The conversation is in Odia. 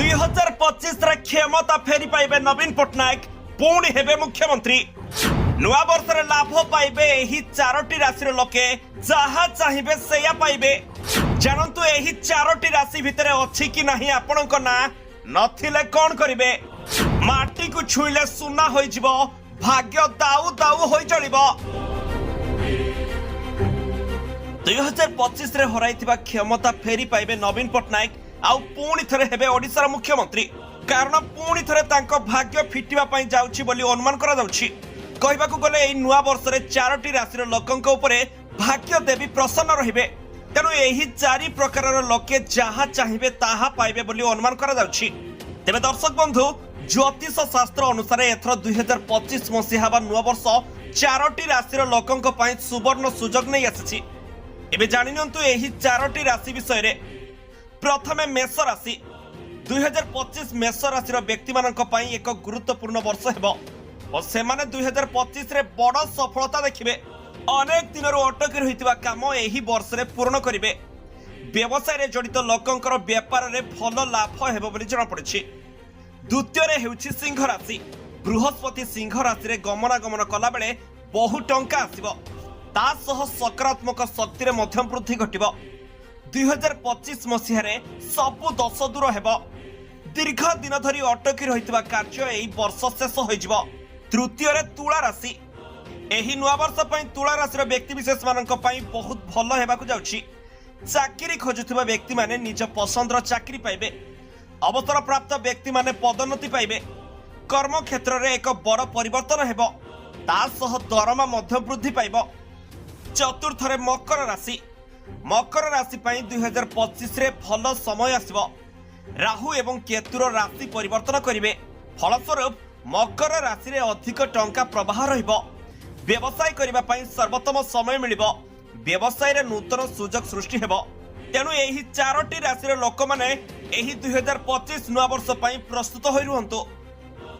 2025ରେ କ୍ଷମତା ଫେରି ପାଇବେ ନବୀନ ପଟ୍ଟନାୟକ, ପୁଣି ହେବେ ମୁଖ୍ୟମନ୍ତ୍ରୀ। ନୂଆ ବର୍ଷରେ ଲାଭ ପାଇବେ ଏହି ଚାରୋଟି ରାଶିର ଲୋକେ, ଯାହା ଚାହିଁବେ ସେଇଆ ପାଇବେ। ଜାଣନ୍ତୁ, ଏହି ଚାରୋଟି ରାଶି ଭିତରେ ଅଛି କି ନାହିଁ ଆପଣଙ୍କ ନାଁ? ନଥିଲେ କଣ କରିବେ? ମାଟିକୁ ଛୁଇଁଲେ ସୁନା ହୋଇଯିବ, ଭାଗ୍ୟ ଦାଉ ଦାଉ ହୋଇ ଚଳିବ। 2025ରେ ହରାଇଥିବା କ୍ଷମତା ଫେରି ପାଇବେ ନବୀନ ପଟ୍ଟନାୟକ ଆଉ ପୁଣି ଥରେ ହେବେ ଓଡ଼ିଶାର ମୁଖ୍ୟମନ୍ତ୍ରୀ। କାରଣ ପୁଣି ଥରେ ତାଙ୍କ ଭାଗ୍ୟ ଫିଟିବା ପାଇଁ ଯାଉଛି ବୋଲି ଅନୁମାନ କରାଯାଉଛି। କହିବାକୁ ଗଲେ ଏହି ନୂଆ ବର୍ଷରେ ଚାରୋଟି ରାଶିର ଲୋକଙ୍କ ଉପରେ ଭାଗ୍ୟ ଦେବୀ ପ୍ରସନ୍ନ ରହିବେ। ତେଣୁ ଏହି ଚାରି ପ୍ରକାରର ଲୋକେ ଯାହା ଚାହିଁବେ ତାହା ପାଇବେ ବୋଲି ଅନୁମାନ କରାଯାଉଛି। ତେବେ ଦର୍ଶକ ବନ୍ଧୁ, ଜ୍ୟୋତିଷ ଶାସ୍ତ୍ର ଅନୁସାରେ ଏଥର 2025 ମସିହା ବା ନୂଆ ବର୍ଷ ଚାରୋଟି ରାଶିର ଲୋକଙ୍କ ପାଇଁ ସୁବର୍ଣ୍ଣ ସୁଯୋଗ ନେଇ ଆସିଛି। ଏବେ ଜାଣି ନିଅନ୍ତୁ ଏହି ଚାରୋଟି ରାଶି ବିଷୟରେ। ପ୍ରଥମେ ମେଷ ରାଶି। 2025 ମେଷ ରାଶିର ବ୍ୟକ୍ତିମାନଙ୍କ ପାଇଁ ଏକ ଗୁରୁତ୍ୱପୂର୍ଣ୍ଣ ବର୍ଷ ହେବ ଓ ସେମାନେ 2025ରେ ବଡ଼ ସଫଳତା ଦେଖିବେ। ଅନେକ ଦିନରୁ ଅଟକି ରହିଥିବା କାମ ଏହି ବର୍ଷରେ ପୂରଣ କରିବେ। ବ୍ୟବସାୟରେ ଜଡ଼ିତ ଲୋକଙ୍କର ବେପାରରେ ଭଲ ଲାଭ ହେବ ବୋଲି ଜଣାପଡ଼ିଛି। ଦ୍ୱିତୀୟରେ ହେଉଛି ସିଂହ ରାଶି। ବୃହସ୍ପତି ସିଂହ ରାଶିରେ ଗମନାଗମନ କଲାବେଳେ ବହୁ ଟଙ୍କା ଆସିବ। ତା ସହ ସକାରାତ୍ମକ ଶକ୍ତିରେ ମଧ୍ୟ ବୃଦ୍ଧି ଘଟିବ। 2025 ମସିହାରେ ସବୁ ଦୋଷ ଦୂର ହେବ। ଦୀର୍ଘ ଦିନ ଧରି ଅଟକି ରହିଥିବା କାର୍ଯ୍ୟ ଏହି ବର୍ଷ ଶେଷ ହୋଇଯିବ। ତୃତୀୟରେ ତୁଳା ରାଶି। ଏହି ନୂଆବର୍ଷ ପାଇଁ ତୁଳା ରାଶିର ବ୍ୟକ୍ତିବିଶେଷମାନଙ୍କ ପାଇଁ ବହୁତ ଭଲ ହେବାକୁ ଯାଉଛି। ଚାକିରି ଖୋଜୁଥିବା ବ୍ୟକ୍ତିମାନେ ନିଜ ପସନ୍ଦର ଚାକିରି ପାଇବେ। ଅବସରପ୍ରାପ୍ତ ବ୍ୟକ୍ତିମାନେ ପଦୋନ୍ନତି ପାଇବେ। କର୍ମକ୍ଷେତ୍ରରେ ଏକ ବଡ଼ ପରିବର୍ତ୍ତନ ହେବ। ତା ସହ ଦରମା ମଧ୍ୟ ବୃଦ୍ଧି ପାଇବ। ଚତୁର୍ଥରେ ମକର ରାଶି। ମକର ରାଶି ପାଇଁ 2025ରେ ଭଲ ସମୟ ଆସିବ। ରାହୁ ଏବଂ କେତୁର ରାଶି ପରିବର୍ତ୍ତନ କରିବେ। ଫଳସ୍ୱରୂପ ମକର ରାଶିରେ ଅଧିକ ଟଙ୍କା ପ୍ରବାହ ରହିବ। ବ୍ୟବସାୟ କରିବା ପାଇଁ ସର୍ବୋତ୍ତମ ସମୟ ମିଳିବ। ବ୍ୟବସାୟରେ ନୂତନ ସୁଯୋଗ ସୃଷ୍ଟି ହେବ। ତେଣୁ ଏହି ଚାରୋଟି ରାଶିର ଲୋକମାନେ ଏହି 2025 ନୂଆବର୍ଷ ପାଇଁ ପ୍ରସ୍ତୁତ ହୋଇ ରୁହନ୍ତୁ।